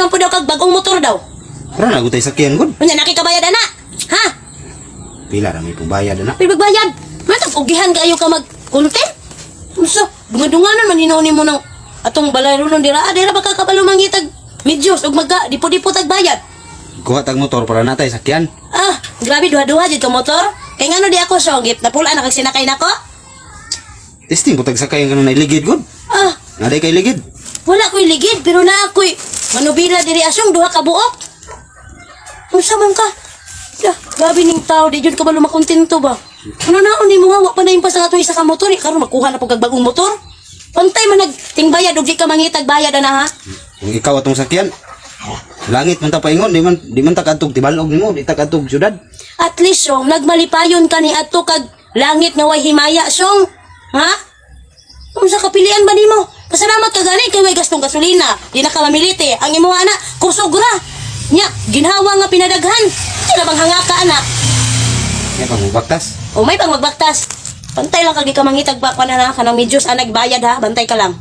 man po daw kag bagong motor daw. Ra na gutay sakyan gud. Unya naki kabayad ana. Ha? Pila ra may pungbayad ana. Pero magbayad. Matag ugihan kayo ka mag content. Unsa? Dunga-dunganan man hinuon nimo ng atong balaronon dira. Ah, dira baka kabalo mangitag medyos ug magka dipo-dipo tag bayad. Kuha tag motor para natay sakyan. Ah, grabe duha-duha jud ka motor. Kay ngano di ako songit, napula na kag sinakay nako. Testing po tag sakay nga nailigid gud. Ah, Naday kay ligid. wala ko'y ligid pero naa ko'y manubila diri asyong duha ka buok. Unsa man ka? Ya, grabe ning tao di jud ka ba lumakontento ba? Ano na ni mo nga wa pa na impas ang atong isa ka motor, eh, karon makuha na pud kag bagong motor. Pantay man nagtingbayad og di ka mangitag bayad ana ha. Kung ikaw atong sakyan, langit man ta paingon, di man ta kadtog tibalog nimo, di ta kadtog syudad. At least song nagmalipayon ka ni adto kag langit nga way himaya song. Ha? Unsa kapilian ba nimo? Pasalamat ka gani kay way gastong gasolina, di na ka mamilite. Ang imo ana kusog ra. Nya, ginhawa nga pinadaghan. Di na bang hanga ka ana? Nya pang mubaktas. O may pang magbaktas. Pantay lang kag di ka mangitag ba na kanang medyos anag bayad ha, bantay ka lang.